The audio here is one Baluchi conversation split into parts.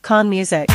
Khan Music.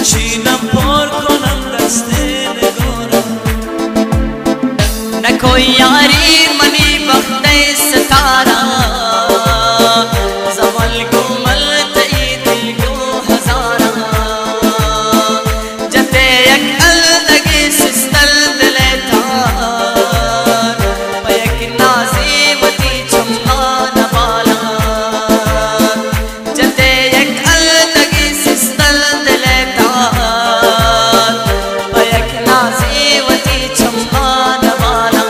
چینم پر کنم دست نگارا، نکو یاری منی بخت ستارا، زمل گو مل تئی دل گو ہزارا، جتے یک الدگی سستل دل تار، پہ یک نازی وتی چمان بالا۔ جتے یک الدگی سستل دل تار، پہ یک نازی وتی چمان بالا۔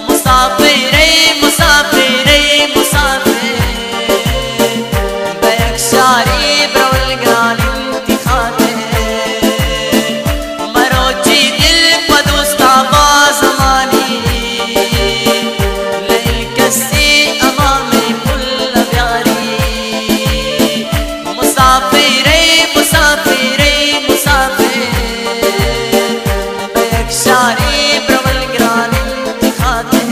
مسافر ای، مسافر ای، مسافر، بہ یک شاری برول گران انتی خاطر۔ مروچی دل پہ دوستا بازمانی، لیل کسی امام پل بیاری۔ مسافر ای، مسافر ای، مسافر، بہ یک شاری برول گران انتی خاطر۔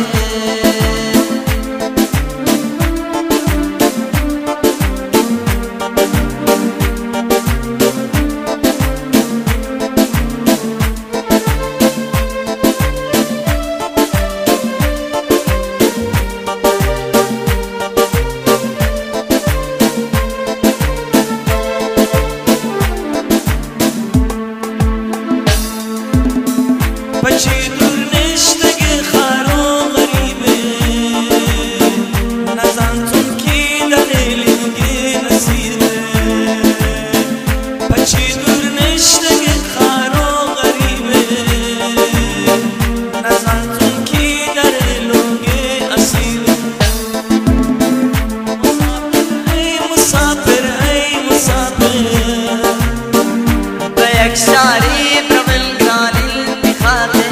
پچی دور نشتگ خارو غریبے، نزانتون کی در لنگے نصیبے۔ پچی دور نشتگ خارو غریبے، نزانتون کی در لنگے اسیرے۔ مسافر، اے مسافر، اے مسافر، بہ یک شاری برول گران انتی خاطر۔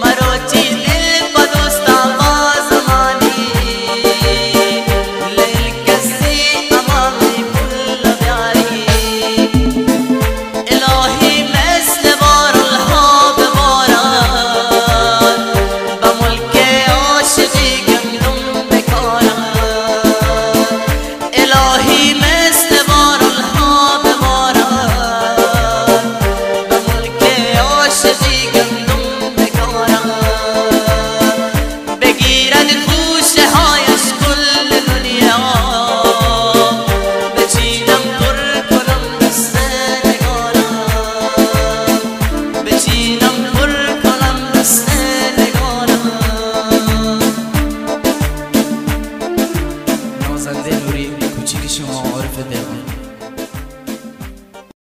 مروچی دل پہ دوستا بازمانی، لیل کسی امام پل بیاری۔ الٰہی مثل بارالہا بباران، بہ ملک عاشقی گندم بکاران۔ الٰہی مثل بارالہا بباران، بہ ملک عاشقی گندم بکاران۔ بگیرد گوشہایش کل دنیا، بچینم پر کنم دست نگارا، بچینم پر کنم دست نگارا۔ نوازندهٔ نوری کوچیک شما عارف دلوان۔